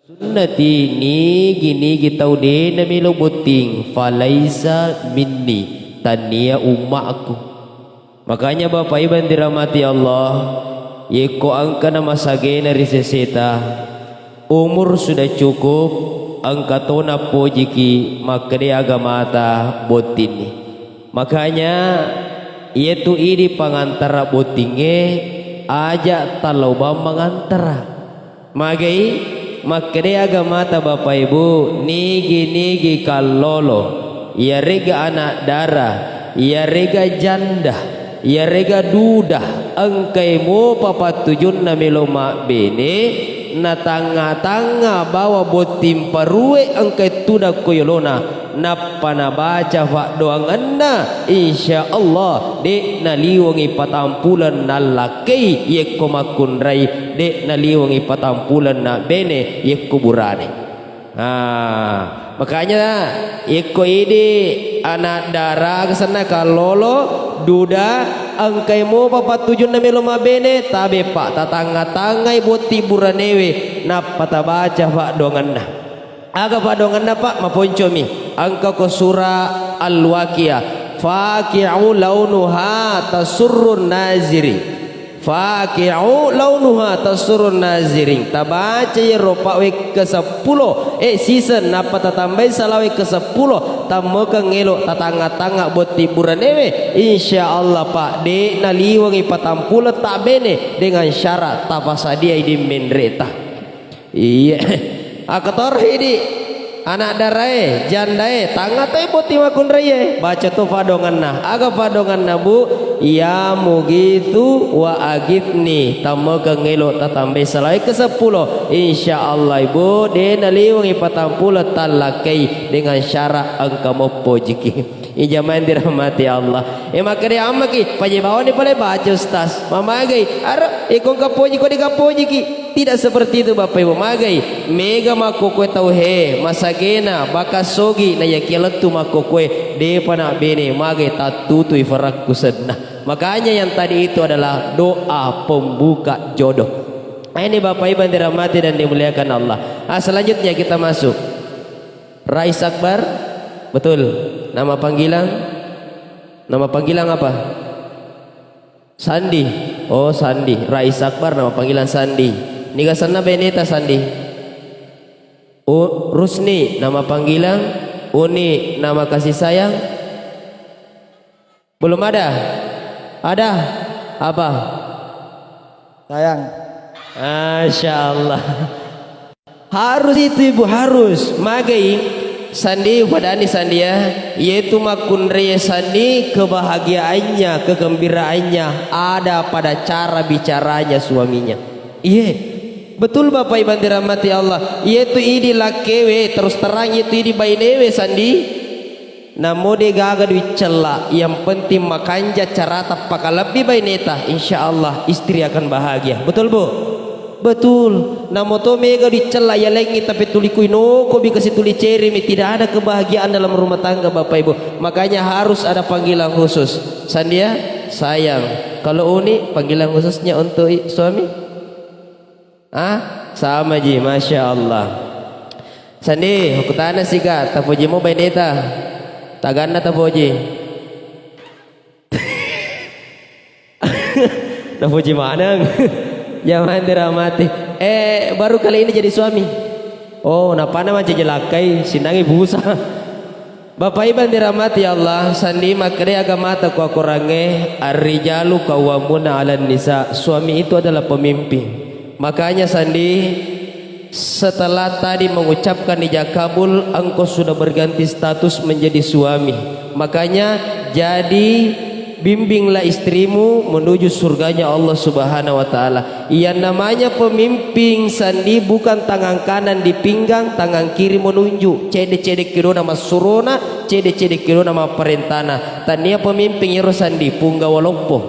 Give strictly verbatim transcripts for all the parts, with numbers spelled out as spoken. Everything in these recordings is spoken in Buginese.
Sunnati, nigi-nigi tau de namelo botting, falaisa minni, tania ummaku. Makanya Bapak Ibu yang dirahmati Allah, yekko engka na masagena ri seseta, umur sudah cukup, engka tona pojiki makkeda agamata bottinni. Makanya, iyatu idi pangantara bottingnge, aja talobang mangantara. Magai, makkeda agamata Bapak Ibu, nigi-nigi kallolo, iyarega anak dara, iyarega janda, iyarega duda, engkai mopa pattujunna melo mabbene, natangnga-tangnga bawa botting parue engkai tudang ko yolona, nappa nabaca faddoangenna, insya Allah, de naliwengi patampuleng nallakkei yekko makkunrai, de naliwengi patampuleng nabbene yekko burane. Ah, makanya yekko idi anak dara, aga senna kallolo, duda, engkai mopa pattujunna melo mabbene, tabe, Pak, tatangnga-tangngai botting buranewe, nappa tabaca faddoangenna. Aga faddoangenna, Pak? Maponcomi. Engka ko sura Al-Waqiah. Faqi'u launuha tasurrun naziri. Faqi'u launuha tasurrun nazirin. Tabaca iyaro Pak wekka seppulo, eh, season, nappa tatambai salawe ke seppulo, tammekeng elo tatangnga-tangnga botting buranewe. Insya Allah, Pak, de naliwengi patampuleng tabbene dengan syarat tapasadiai di menreta. Iya. Akatorohi di anak darae, jandae, tangnga toi botting makkunraie. Baca to faddoangenna. Aga faddoangenna, Bu? Ya Mughitsu wa aghitsni. Tammekeng elo tatambai salawe ke seppulo. Insya Allah, Ibu, de naliwengi patampuleng tallakkei dengan syarat engka moppojiki. Ijamaah yang dirahmati Allah. Eh, makkeda ammaki, paje bawani pale baca, Ustaz. Mamagai, aro, eh, ko engka pojiko, de ga pojiki. Tidak seperti itu, Bapak Ibu. Magai, mega makkokoe tau he, masagena, bakas sogi, na yakia lettu makkokoe, depa nabbene, magai tattutui farakku senna. Makanya yang tadi itu adalah doa pembuka jodoh. Nah, ini Bapak Ibu yang dirahmati dan dimuliakan Allah. Ah, selanjutnya kita masuk. Rais Akbar, betul. Nama panggilan? Nama panggilan apa? Sandi. Oh, Sandi. Rais Akbar, nama panggilan Sandi. Niga senna baineta, Sandi? U-, Rusni, nama panggilan. Uni, nama kasih sayang. Belum ada? Ada? Apa? Sayang. Masya Allah. Harus itu, Ibu, harus. Magai, Sandi, upadani, Sandi, ya. Yaitu makkunrai Sandi, kebahagiaannya, kegembiraannya ada pada cara bicaranya suaminya. Iye. Betul, Bapak Ibu yang dirahmati Allah. Yaitu idi lakkewe, terus terang, yaitu idi bainewe, Sandi. Namo de gaga duiccella, yang penting makanja carata pakalebbi baineta, insya Allah istri akan bahagia. Betul, Bu? Betul. Namo to mega duiccella, yalengngi tapi tuli kuinoko bikasi tuli cerimi, tidak ada kebahagiaan dalam rumah tangga, Bapak Ibu. Makanya harus ada panggilan khusus. Sandia, sayang. Kalau Uni, panggilan khususnya untuk i-, suami? Ah, sama ji, Masya Allah. Sandi, kutana sika, tapoji mo baineta. Taganna tapoji. Napoji maneng. Jangan dirahmati. Eh, baru kali ini jadi suami. Oh, napana mancaji lakkai, sinangi busa. Bapak Ibu yang dirahmati Allah, sandi makkeda agamata ku akorangnge, "Ar-rijalu qawwamuna 'alan nisa." Suami itu adalah pemimpin. Makanya, sandi, setelah tadi mengucapkan ijab kabul, engkau sudah berganti status menjadi suami. Makanya, jadi bimbinglah istrimu menuju surganya Allah Subhanahu wa Ta'ala. Yang namanya pemimpin, sandi, bukan tangan kanan di pinggang, tangan kiri menunjuk. Cede-cede kedona massurona, cede-cede kedona mapparentana. Tania pemimpin ero, sandi, punggawa loppo.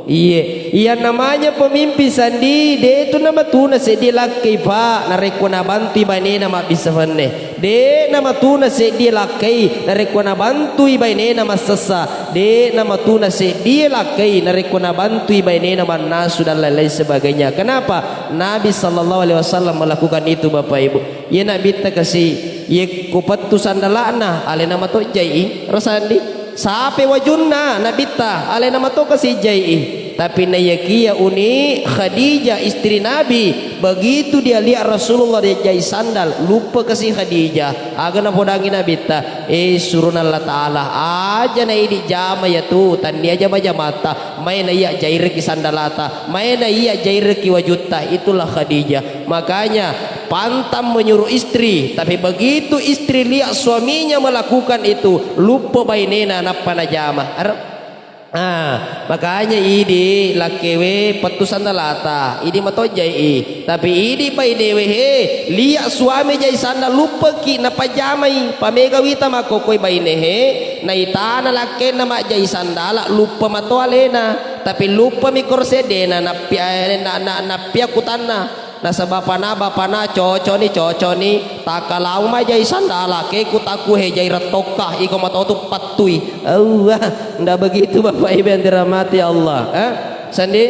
Iye, iya namanya pemimpin sandi, de tu namatuna seddi lakkei, Pak, narekko nabantui bainena mabbissa fenne. De namatuna seddi lakkei narekko nabantui bainena massessa. De namatuna seddi lakkei narekko nabantui bainena mannasu dan lain-lain sebagainya. Kenapa? Nabi sallallahu alaihi wasallam melakukan itu, Bapak Ibu. Iya nabitta kasi, yekko pettu sandala'na, alena matojjai, rasandi. Sape wajunna nabitta, alena mato kasi jai'i. Tapi naiyakia uni Khadijah, istri Nabi, begitu dia lihat Rasulullah dia jai sandal, lupa kasi Khadijah. Aga napodangi nabitta, eh, suruna Allah Ta'ala, aja na idi jama ya tu, tannia jama-jamata, maena iya jaireki sandalata, maena iya jaireki wajutta, itulah Khadijah. Makanya, pantang menyuruh istri, tapi begitu istri lihat suaminya melakukan itu, lupa bainena nappa najama. Ar-, ah, makanya idi lakkewe pettu sandalata, idi matojjai, tapi idi bainewe he, lihat suami jai sandal, luppaki napajamai, pamega wita makkokoi baine he, naitana lakkenna majjai sandala, luppa mato alena, tapi luppami korsedena, nappia, na, na, nappia kutanna. Nasaba bapana, bapana, coconi, coconi, takkalau majai sandala, ke kutakku he jai rettokka, iko matotu pattui. Awwa, ndak begitu Bapak Ibu yang dirahmati Allah, eh? Sandi.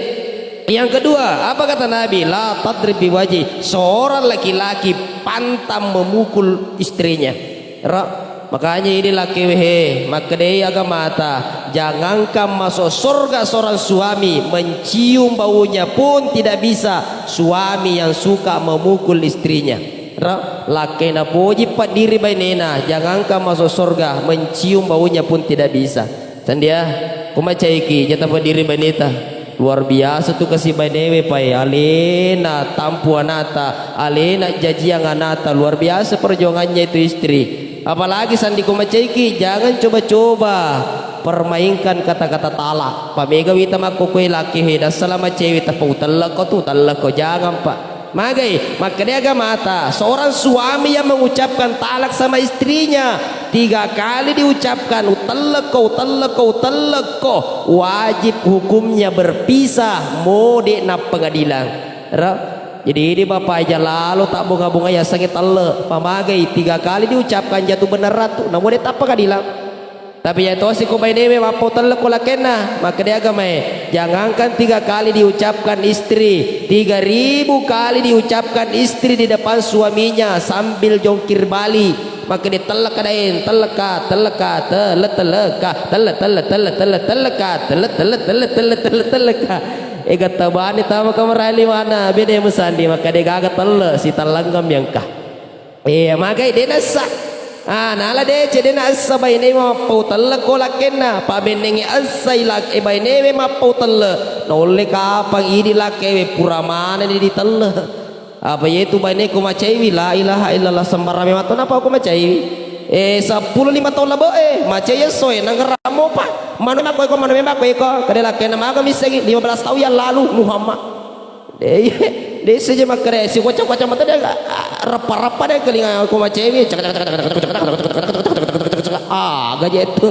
Yang kedua, apa kata Nabi? La tadrib biwaji. Seorang laki-laki pantang memukul istrinya. Ra-, makanya ini lakkewe he, makkedai agamata, jangankan masuk surga seorang suami, mencium baunya pun tidak bisa suami yang suka memukul istrinya. Ra-, lakkena poji paddiri bainena, jangankan masuk surga, mencium baunya pun tidak bisa. Sandia, kumacaiki jata paddiri baineta. Luar biasa tu kasi bainewe, pae, alena tampu anata, alena jajiang anata, luar biasa perjuangannya itu istri. Apalagi sandi kumacaiki, jangan coba-coba permainkan kata-kata talak. Pamega wita makkokkoe laki he, dassalama cewe tappa utellekko tu, utellekko, jangan, Pak. Magai, makkeda agamata, seorang suami yang mengucapkan talak sama istrinya tiga kali diucapkan, utellekko, utellekko, utellekko, wajib hukumnya berpisah, mode na pengadilan. Ra-, jadi ini Bapak aja lalo tak bunga-bunga ya sangi telle, pamagai tiga kali diucapkan jatuh beneran tu, namun dia tak pengadilan. Tapi ya tosi ko bainewe mappau tellekko lakkenna, makkeda agamae, jangankan tiga kali diucapkan istri, tiga ribu kali diucapkan istri di depan suaminya sambil jongkir bali. Makkeda tellekka daeng, tellekka, tellekka, telle, tellekka, telle, telle, telle, telle, tellekka, telle, telle, telle, telle, telle, tellekka. Ega tabani tama kamarae liwana, bede musandi, makkeda gaga telle, sitellengngam yangka. Iya, magai de naessa. Ah, nala deceng de naessa bainewe mappau telle ko lakkenna, pabennengngi essai lak-, eh, bainewe mappau telle. Naulle kapang idi lakkewe pura manenni ditelle. Apa yetu baine ko macaiwi, la ilaha illallah, sembarang memang to napa ko macaiwi. Eh, seppulo lima taung labe, eh, macai esso, eh, nanggeramo pa. Manu memang ko eko, manu memang ko eko. Kade lakkenna maga missengi, lima belas taung yang lalu, Muhammad. De, de seje makkeda, si kocak-kocak mata de, ah, rappa-rappa de kelinga ko macewi. Ah, gaje itu.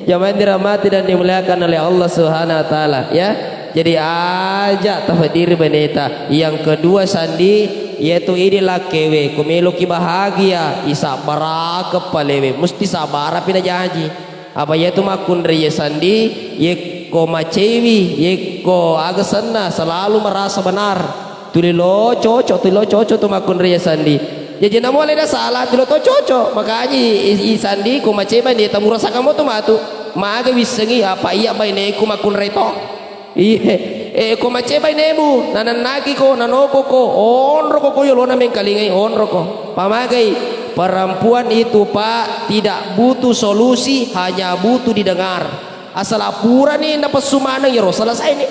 Jamaah yang dirahmati dan dimuliakan oleh Allah Subhanahu wa taala, ya. Jadi aja tafadiri beneta. Yang kedua sandi, yaitu idi lakkewe, ko meloki bahagia, isabbarake palewe, musti sabara pina jaji. Apa iyatu makkunrai sandi, yekko macewi, yekko aga senna, selalu merasa benar. Tuli lo cocok, tuli lo cocok tu makkunrai sandi. Jaji namo alena salah, tuli lo to cocok. Makanya i, i, i sandi ko macewi ni tamurasa kamu tu matu. Maga wissengi apa iya baineku makkunrai to. Iye, eh, ko macebai nebu, nanennaki ko, nanoko ko, onro ko ko yolona mengkalingai, onro ko. Pamagai, perempuan itu, Pak, tidak butuh solusi, hanya butuh didengar. Asal apurani napessu maneng, yero selesai ni.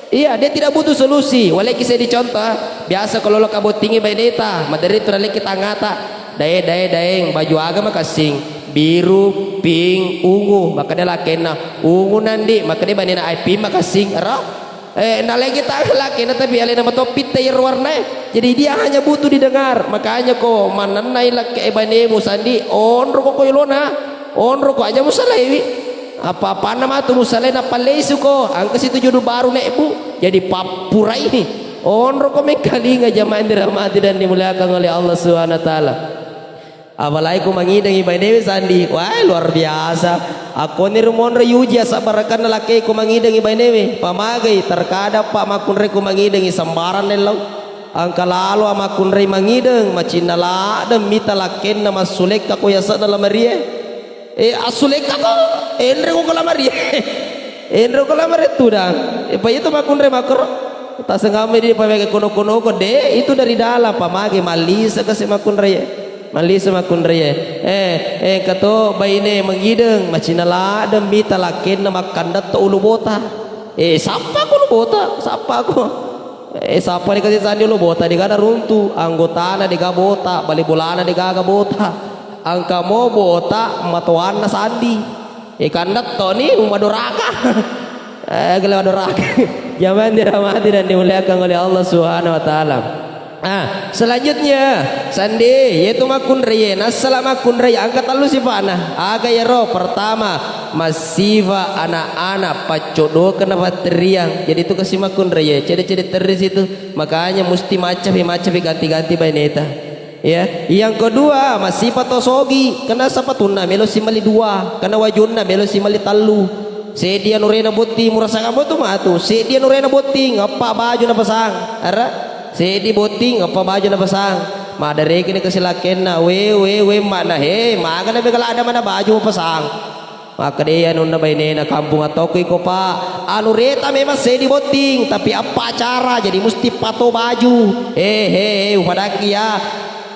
Iya, dia tidak butuh solusi. Waleki saya dicontoh, biasa kalau lo kabottingi baineta, maderi tu naleki tangata. Dae, dae, daeng, baju aga makessing? Biru, pink, ungu. Makkeda lakkenna, ungu nandi. Makkeda bainena, ai pink makessing, ero? Eh, nalegi tang lakkenna, tapi alena matoppitte iyaro warnae. Jadi dia hanya butuh didengar. Makanya ko manennai lakke e bainemu sandi, onro ko ko yolona. Onro ko aja musalaiwi. Apa-apanna matu musalai napalleisuko, engka situ jodoh baru lebbu, jadi pappurai. Onroko mengkalinga jamaah yang dirahmati dan dimuliakan oleh Allah Subhanahu wa Ta'ala. Apalagi ko mangidengi bainewe, Sandi, wah, luar biasa. Akkoni rumonro yuji asabarakanna lakkei ko mangidengi bainewe. Pamagai, terkadang, Pak, makkunrai ko mangidengi sembarang nellau. Engka lalo makkunrai mangideng, macinna ladeng mita lakkenna massulekka ko yase'na lamarie. Eh, assulekka ko, enre ko lamarie. Enre ko lamarie tudang. Eh, pa itu makkunrai makkoro. Tasengammi di pamega kono-kono ko, de, itu dari dalam, pamage mallise kasi makkunrai. Mallise makkunrai. Eh, eh, kato baine mangideng, macinna ladeng mita lakkenna makkandetto ulu bota. Eh, sappa ko ulu bota, sappa ko. Eh, sappa ni kasi Sandi ulu bota, degaga runtu, anggotana dega bota, bali bolana degaga bota. Engka mo bota matoanna Sandi. Eh, kandetto ni umadoraka. Eh, gele madoraka. Jamaah yang dirahmati dan dimuliakan oleh Allah Subhanahu wa Ta'ala. Ah, selanjutnya, Sandi, yaitu makkunraie, nassala makkunraie, engka tellu sifa'na. Aga iyaro? Pertama, massifa anak-anak, paccodokeng na patteriang. Jadi itu kasi makkunraie, cede-cede terri situ. Makanya musti maccafi-maccafi, ganti-ganti baineta. Ya, yang kedua, massifa to sogi, kena sapatunna melo simalli dua, kena wajunna melo simalli tellu. Seddi anurena botting, murasakang motu matu. Seddi anurena botting, eppa baju napasang. Ara? Seddi botting, eppa baju napasang. Maddarekeni kasilakkenna, we, we, we, mana, he, magana bega ladda mana baju mapasang. Makkedai anunna bainena, kampung atokku iko, Pak. Anureta memang seddi botting, tapi eppa acara, jadi musti pato baju. He, he, he, upadakki ya.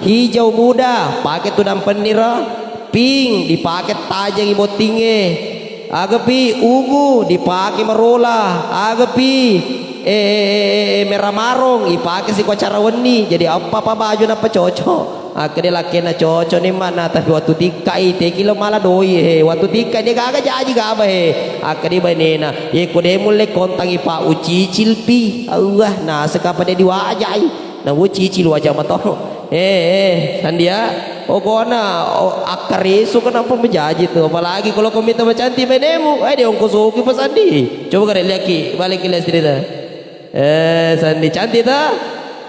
Hijau muda, pake tudang penniro. Pink, dipake tajengi bottingnge. Agapi ungu, dipake marola. Agapi, eh, eh, eh, eh, merah marong, ipake siko acara wenni. Jadi, eppa pa baju nappa cocok. Akkede lakkenna, cocok ni mana, tapi wattu tikkai, teki lo mala doi, he. Wattu tikkai, de gaga jaji gaba, he. Akkede bainena, ye ko de mulle kontangi, Pak, ucicil pi. Allah, naseka pada diwajai. Na wo cicil wajah mato. Eh, eh, Sandia. Okona, oh, akkaresu kenapa menjaji tu? Apalagi kalau kau minta macantik bainemu, eh, dia ongkosoki pa Sandi. Coba kare lihat ki, balik ki lihat cerita. Eh, Sandi cantik ta?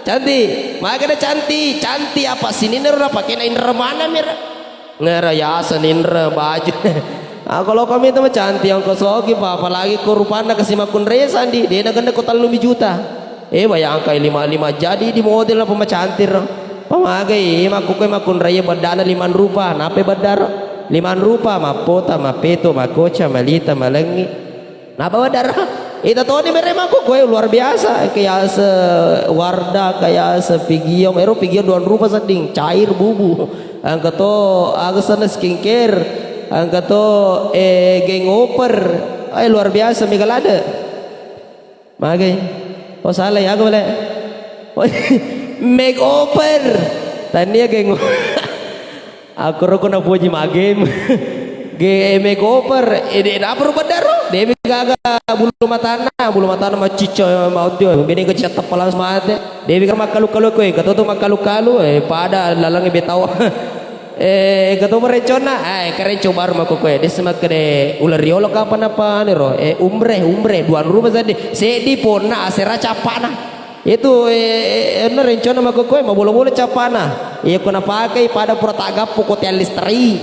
Cantik. Makanya cantik, cantik apa sini nih udah pakai na indra mana mira? Ngera yaseng inre baju. Ah, kalau kami itu mah cantik, ongkosoki pa, apalagi ko rupanna kasi makkunrai, Sandi, de na genne ko tellumi juta. Eh, bayangkan lima, lima jadi di model apa macantik ro. Pamagai, eh, makkukue makkunrai beddana limang rupa, nape beddaro? Limang rupa, mappota, mappeto, makoca, malita, malengi. Napa wadara? Ita toni mere makkukue luar biasa. Kayase Wardah, kayase Pigiong. Ero Pigiong dua rupa sedding, cair bubu. Engka to aga sana skincare. Engka to, eh, geng over. Eh, luar biasa mega lade. Magai. Oh, salah ya, aku balik. Oh, make over. Tania geng. Aku roko napuji magem. Ge make over, ede napa ru beddaro? Debi gaga bulu matanna, bulu matanna macicca mau tio, bene ke cicca teppalang semate. Debi gaga makkalu-kalu koe, katoto makkalu-kalu, eh, pada lalang betau. Eh, katoto renconna, eh, kerenco baru mako koe. Desa makkede ular riolo kapan apa anu ro? Eh, umreh, umreh, dua rupa seddi. Seddi ponna asera cappana. Itu, eh, eh, anu rencana makkukue, mabola-bola cappana. Iya, ko napakai pada pura tagappo ko tiang listrik.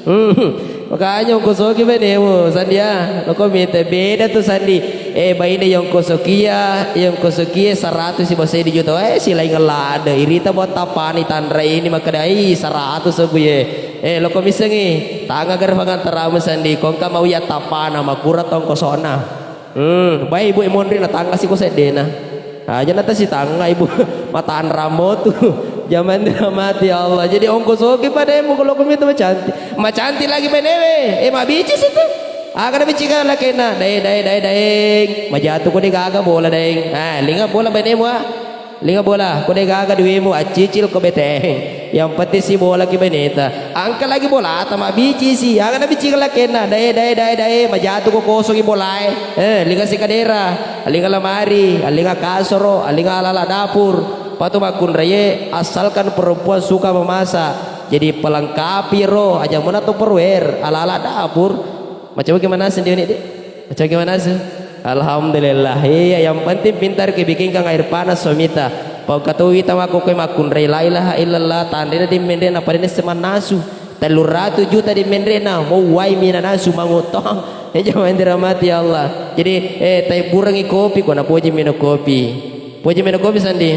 Hmm. Makanya ongkosoki bainemu, Sandi ya. Loko mite beda tu, Sandi. Eh, baine yongkosokia, yongkosokie seratus siba seddi juta. Eh, silaing lade. Irita buat tapani tanra ini makkeda, "Ih, seratus aku ye." Eh, loko misengi. Tanga gar pangantaramu, Sandi. Kongka mau ya tapana, makura tongkosona. Hmm, bae ibu e monri na tangga siko seddena. Aja na tasi tangga ibu. Matanramo tu. Zaman dia mati, ya Allah. Jadi ongkosoki pademu kalau kumi itu macantik. Macantik lagi benewe. Eh, mabici situ. Aga na bicika lakena. Daeng, daeng, daeng, daeng. Majatu ko de gaga bola, daeng. Ah, linga bola benemu, ah. Linga bola, ko de gaga duimu, accicil ko beteng. Yang penting si bola ki beneta. Angka lagi bolata, mabici si. Aga na bici lakenna, dae, dae, dae, dae, majatu ko kosoki bolae. Eh, linga si kadera, linga lamari, linga kasoro, linga ala-ala dapur. Patu makkunraie, asalkan perempuan suka memasak. Jadi pelengkapi ro, aja muna to perwer, ala-ala dapur. Macam bagaimana sendiri, Dek? Macam bagaimana sih? Alhamdulillah. Iya, yang penting pintar ki bikinkan air panas suamita. Pau katu wita makkukkue makkunrai la ilaha illallah, tanrena di menrena padane semannasu. Tellu ratu juta di menrena, mau wai mina nasu mangutong. Eh, jamaah yang dirahmati Allah. Jadi, eh, tai burangi kopi, ko napoji minum kopi. Poji minum kopi, Sandi.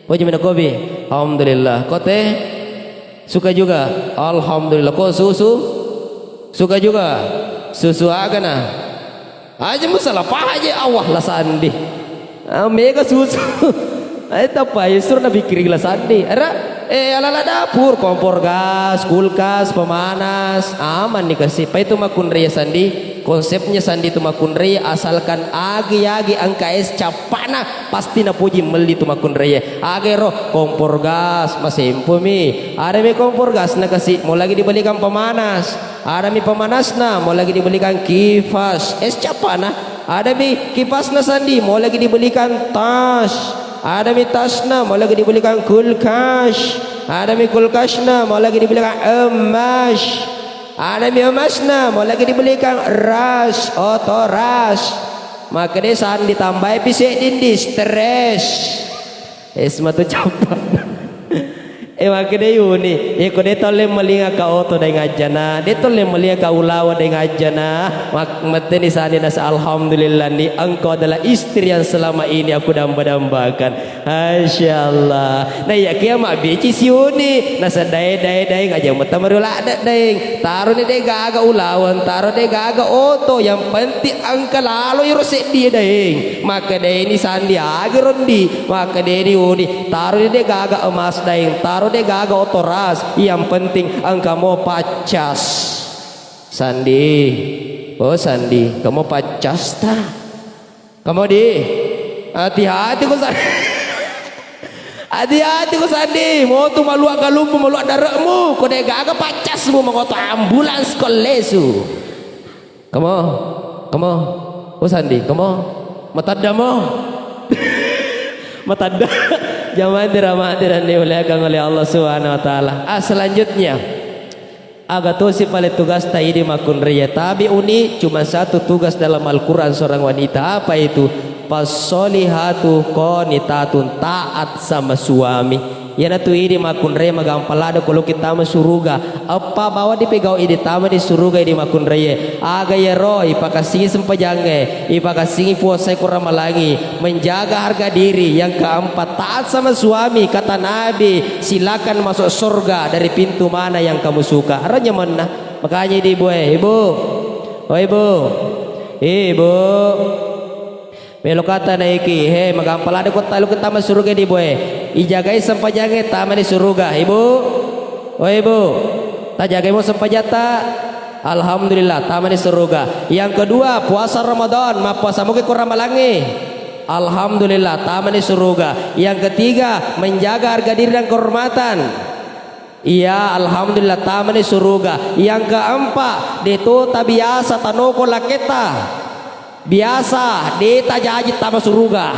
Poji minum kopi. Alhamdulillah. Ko teh? Suka juga. Alhamdulillah. Ko susu? Suka juga. Susu aga na? Aja mu salah paham aja. Awah, la Sandi. Ah, mega susu. Ayo tapa, justru na pikiring la Sandi. Era, eh, ala-ala dapur, kompor gas, kulkas, pemanas, aman nih kasih. Pa itu makkunrai Sandi. Konsepnya Sandi itu makkunrai, asalkan agi-agi engka es cappana, pasti napoji melli tu makkunrai. Aga ero, kompor gas, masempo mi. Ada mi kompor gas na kasi, mau lagi dibelikan pemanas. Ada mi pemanasna, mau lagi dibelikan kipas. Es cappana. Ada mi kipasna Sandi, mau lagi dibelikan tas. Ada mi tasna, mau lagi dibelikan kulkas. Ada mi kulkasna, mau lagi dibelikan emas. Ada mi emasna, mau lagi dibelikan ras, oto ras. Makkeda Sandi, tambai pi sedding di stres. Es matu cappana. Eh, makkeda Yuni, eh, ko de tolle malinga ka oto daeng ajjana, de tolle malinga ka ulawa daeng ajjana. Mak-, metteni Sandi nasa, alhamdulillah, ni engkau adalah istri yang selama ini aku damba-dambakan. Masya Allah. Nah, iya kia mabbeci siuni. Nasa dae, dae, dae, aja metta mario ladde, daeng. Taro ni de gaga ulaweng, taro de gaga oto. Yang penting engka lalo iro seddi, daeng. Makkedai ni Sandi, agi rondi. Makkedai ni Uni, taro ni de gaga emas, daeng. Taro de gaga oto ras. Yang penting engka mo paccas. Sandi. Oh, Sandi, engka mo paccasta. Kamu di, hati-hati ko Sandi. Hati-hati ko Sandi. Mau tu maluak galummu, maluak darekmu. Ko de gaga paccasmu, mangoto ambulans ko lesu. Kamu, kamu, ko Sandi, kamu. Matadda mo. Matadda. Jamaah dirahmati dan dimuliakan oleh Allah Subhanahu wa Ta'ala. Ah, selanjutnya. Aga tosi pale tugasta idi makkunraie? Tabe uni, cuma satu tugas dalam Al-Quran seorang wanita. Apa itu? Fassolihatu qonitatun, taat sama suami. Iyanatu idi makkunraie magampa lada ko loki tama suruga. Eppa bawa dipegau idi tama di suruga idi makkunraie. Aga iyaro? Ipakassingi sempajangnge, ipakassingi puasae ko ramalangi, menjaga harga diri. Yang keempat, taat sama suami. Kata Nabi, silakan masuk surga dari pintu mana yang kamu suka. Aro nyamenna. Makanya idi ibu e, ibu. Oh, ibu. Ibu. Melo kata naiki, he, magampa lada ko talu ke tama suruga idi ibu e. Ijagai sempajangnge, tamani suruga. Ibu. Oh, ibu. Tajagai mo sempajatta. Alhamdulillah, tamani suruga. Yang kedua, puasa Ramadan, mappuasa moki ko ramalangnge. Alhamdulillah, tamani suruga. Yang ketiga, menjaga harga diri dan kehormatan. Iya, alhamdulillah, tamani suruga. Yang keempat, de to tabiasa tanoko lakketta. Biasa, de tajaji tama suruga.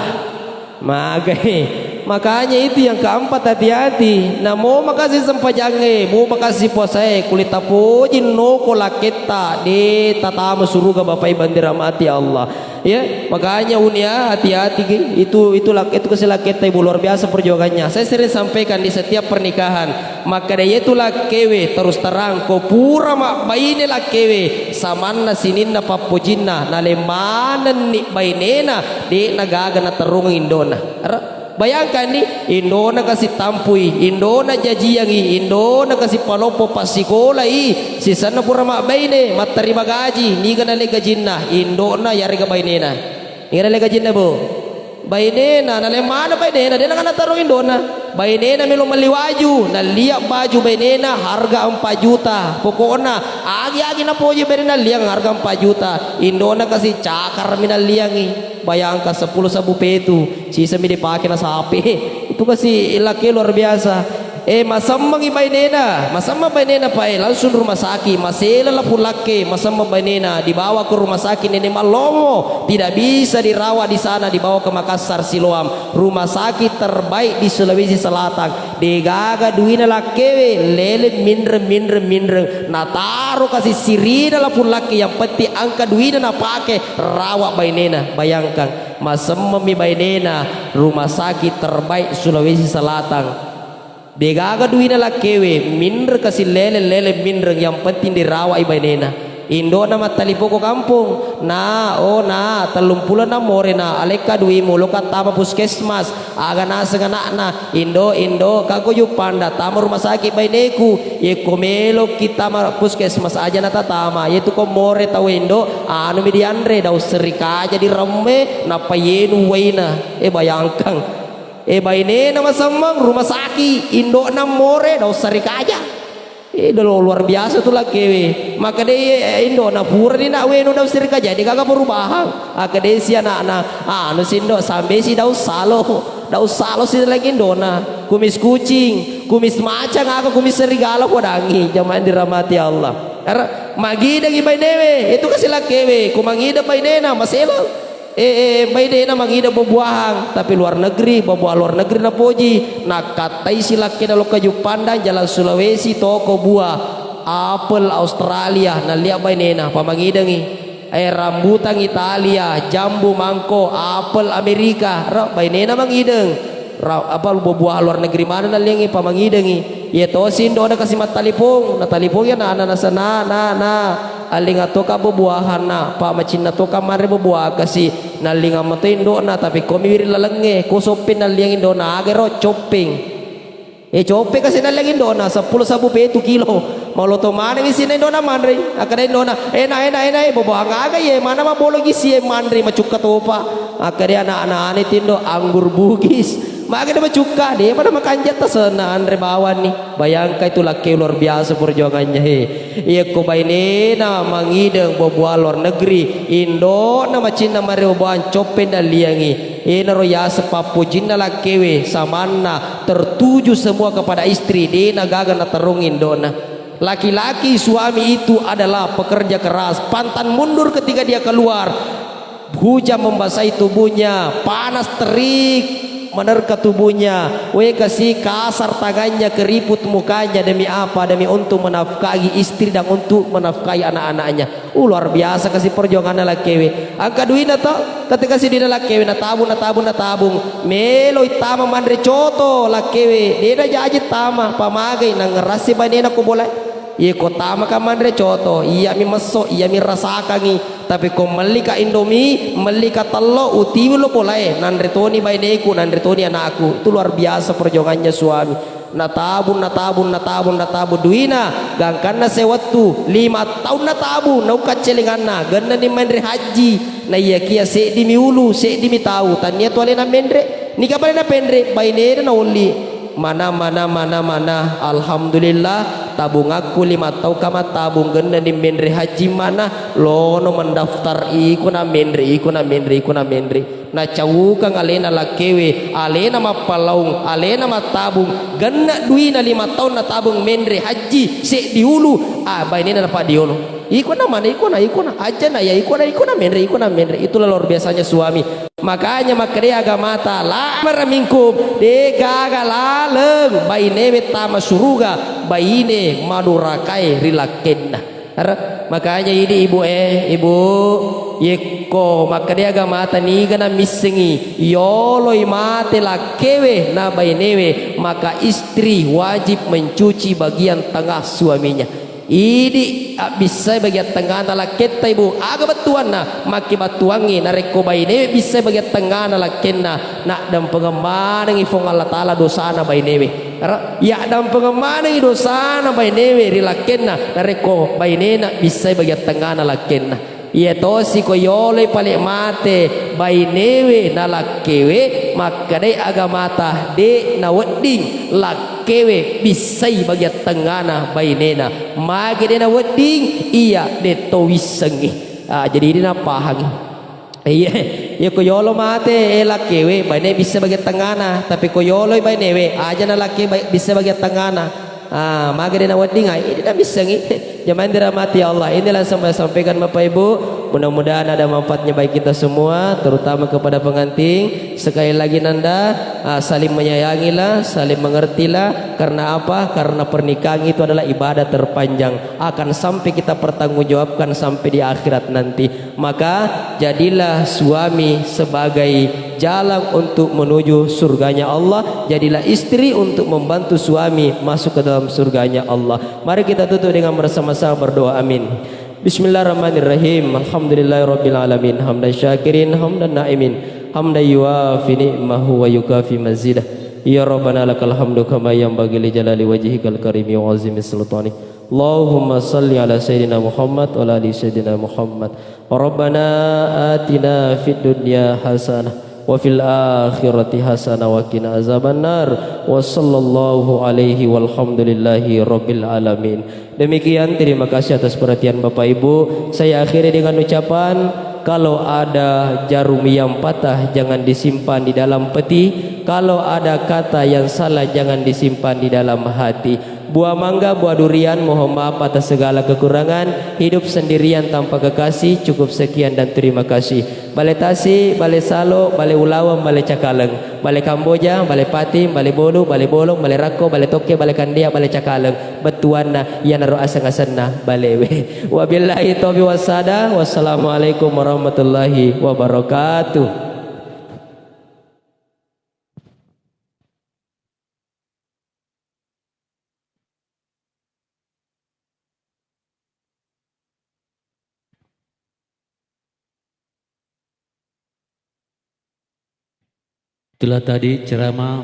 Magai. Makanya itu yang keempat, hati-hati. Namo makasih sempajangnge, mo makasih puasae, kulit tapoji noko lakketta, de tatama suruga, Bapak Ibu yang dirahmati Allah. Ya, makanya unia, hati-hati ki. Itu, itu lak-, itu kasi lakketta ibu, luar biasa perjuangannya. Saya sering sampaikan di setiap pernikahan. Makkeda iyetu lakkewe, terus terang, ko pura mabbaine lakkewe, samanna sininna pappojinna, nale manenni bainena, de'na gaga naterrungeng indona. Ra-, bayangkanni, indona kasi tampui, indona jajiangi, indona kasi paloppo passikolai, sisenna pura mabbaine, matterima gaji, niga nale gajinna, indona yarega bainena. Niga nale gajinna, Bu? Bainena, nale mana bainena, de nagana taro indona. Bainena melo melli waju, nallia baju bainena harga empat juta. Pokokna, agi-agi napoji bainena, liang harga empat juta. Indona kasi cakar mi nalliangi. Bayangkan sepuluh sabu petu, sisa mi dipake na sape. Itu kasi lakke luar biasa. Eh, masemmengi bainena, masemmeng bainena, Pak, eh, langsung rumah sakit, masela lapung lakke, masemmeng bainena, dibawa ke rumah sakit Nenek Mallomo, tidak bisa dirawat di sana, dibawa ke Makassar, Siloam, rumah sakit terbaik di Sulawesi Selatan. Degaga duina lakkewe, lele minreng, minreng, minreng, nataro kasi sirina lapung lakke, yang penting angka duina napake rawat bainena. Bayangkan, masemmemmi bainena, rumah sakit terbaik Sulawesi Selatan. Degaga duina lakkewe, minreng kasi lele, lele minreng, yang penting dirawai bainena. Indo'na mattalipoko kampong, na, oh na, tellumpulo na more na, alekka duimu, loka tama puskesmas, aga naseng anakna, indo, indo, kaggo juppanda, tama rumah sakit baineku, yekko meloki tama puskesmas aja natatama, yetu ko more tau indo, anumi dianre, daun serikaja diremme, nappa yenu waina, eh bayangkang. Eh, bainena masemmeng rumah sakit, indo'na more, daun serikaja. Eh, dolo luar biasa tu lakkewe. Maka dei, eh, indo'na purani nak wenu daun serikaja, degaga perubahan. Akka dei si anakna, anu si indo, sambe si daun salo. Daun salo si lagi indo'na. Kumis kucing, kumis macang, aga kumis serigala podangi. Jamaah yang dirahmati Allah. Ara, magidangi bainewe, itu kasi lakkewe, ku mangideng bainena, masela. Eh, eh, bainena mangideng buah-buahan, tapi luar negeri, buah-buahan luar negeri napoji. Nakattai si lakkena lokka Juppandang, Jalan Sulawesi, toko buah, apel Australia, nallia bainena, pamangidengi. Eh, rambutan Italia, jambu, mangko, apel Amerika, ro, bainena mangideng. Ra-, apa, buah-buahan luar negeri mana nalliangi, pamangidengi. Iya tosi indo'na kasi mattalipong, natalipong iya na, na, na, na, na, na. Allinga toka buah-buahanna, pa macinna toka manre buah-buahan kasi. Nallinga mato indo'na, tapi komi wiring lalengnge, ko soppeng nalliang indo'na, aga ero coppeng. Eh, coppeng kasi nalliang indo'na, seppulo sabbu petu kilo. Maloto manengi sinna indo'na manre. Akkeda indo'na, "Ena, ena, ena, eh, buah-buahan aga iye, mana mabologi sie manre macukka topa." Akkeda anak-anak ane tindo, "Anggur Bugis." Magi na macukka, de pada makanja tasenna anre bawanni. Bayangkan itu lakke luar biasa perjuangannya, he. Iyakko bainena mangideng buah-buahan luar negeri, indo'na macinna mare buah-buahan coppeng nalliangi. Enaro yaseng pappojinna lakkewe, samanna tertuju semua kepada istri, de nagaga naterrong indo'na. Laki-laki suami itu adalah pekerja keras, pantang mundur ketika dia keluar. Hujan membasahi tubuhnya, panas terik menerka tubuhnya, wekasi kasar tangannya, keriput mukanya. Demi apa? Demi untuk menafkahi istri dan untuk menafkahi anak-anaknya. Uh, luar biasa kasi perjuanganna lakkewe. Angka duina to, ketika si duina lakkewe, natabung, natabung, natabung. Meloi tama manre coto lakkewe, dena jaji tama, pamagai, nangngerassi bainena ko bola. Iye ko tamaka manre coto, iyami messo, iyami rasakangi. Tapi ko mellika Indomie, mellika tello, utiwi lo bolae, nanre toni baineku, nanre toni anakku. Itu luar biasa perjuangannya suami. Natabung, natabung, natabung, natabung duina, gangkanna sewettu, lima taung natabung, naukka celenganna, gennani menre haji, naiyakia seddimi ulu, seddimi tau, tania tu alena menre, nika pale napenre, bainena naolli. Mana, mana, mana, mana. Alhamdulillah, tabungakku lima tau ka mattabung, gennani menre haji mana, lono mendaftar, iko na menre, iko na menre, iko na menre. Nacaukang alena lakkewe, alena mappallaung, alena mattabung, genna duina lima taung natabung menre haji, seddi ulu, ah, bainena napaddiolo. Iko na mana, iko na, iko na, aja na ya, iko na, iko na menre, iko na menre. Itulah luar biasanya suami. Makanya makkedai agamata, "La mahramma minkum," degaga laleng bainewe tama suruga, baine madurakae ri lakkenna. Ara-, makanya idi ibu e, ibu, yekko makkedai agamata niga namissengi, yoloi mate lakkewe na bainewe, maka istri wajib mencuci bagian tengah suaminya. Idi abbissai bagian tengahna lakketta, ibu. Aga bettuanna? Makkebattuangngi narekko bainewe bissai bagian tengahna lakkenna, naddampengeng manengngi Puang Allah Taala dosana bainewe. Ra-, yaddampengeng manengngi dosana bainewe ri lakkenna narekko bainena bissai bagian tengahna lakkenna. Iya tosi ko yoloi pale mate bainewe na lakkewe, makkedai agamata de nawedding lakkewe bissai bagian tengahna bainena. Magi de nawedding? Iya de to wissengngi. Ah, jadi ini napahangi. Iya, iya ko yolo mate, eh, lakkewe, baine bissa bagian tengana. Tapi ko yoloi bainewe, aja na lakke ba-, bissa bagian tengana. Ah, maga de nawedding, ah, ini na bissangi. Jamaah yang dirahmati Allah, inilah yang saya sampaikan Bapak Ibu. Mudah-mudahan ada manfaatnya bagi kita semua, terutama kepada pengantin. Sekali lagi Nanda, ah, saling menyayangilah, saling mengertilah. Karena apa? Karena pernikahan itu adalah ibadah terpanjang. Akan sampai kita pertanggungjawabkan sampai di akhirat nanti. Maka jadilah suami sebagai jalan untuk menuju surganya Allah. Jadilah istri untuk membantu suami masuk ke dalam surganya Allah. Mari kita tutup dengan bersama-sama berdoa. Amin. Bismillahirrahmanirrahim. Alhamdulillahirabbil alamin. Hamdan syakirin, hamdan naimin. Hamdan yuwafi ni'mahu wa yukafi mazidah. Ya Rabbana lakal hamdu kama yanbaghi li jalali wajhikal karimi wa azimi sultanik. Allahumma salli ala Sayyidina Muhammad wa ala ali Sayyidina Muhammad. Rabbana atina fid dunya hasanah wa fil akhirati hasanah wa qina azabannar. Wa sallallahu alaihi walhamdulillahi rabbil alamin. Demikian, terima kasih atas perhatian Bapak Ibu. Saya akhiri dengan ucapan, kalau ada jarum yang patah, jangan disimpan di dalam peti. Kalau ada kata yang salah, jangan disimpan di dalam hati. Buah mangga, buah durian, mohon maaf atas segala kekurangan. Hidup sendirian tanpa kekasih, cukup sekian dan terima kasih. Bale Tasi, Bale Salo, Bale Ulaweng, Bale Cakaleng, Bale Kamboja, Bale Pati, Bale Bolu, Bale Bolong, Bale Rakko, Bale Tokke, Bale Kandia, Bale Cakaleng. Bettuanna iyanaro aseng-asenna balewe. Wabillahi taufiq wassada. Wassalamualaikum warahmatullahi wabarakatuh. Itulah tadi ceramah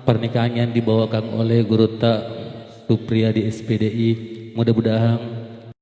pernikahan yang dibawakan oleh Gurutta Supriyadi, S P D I. Mudah-mudahan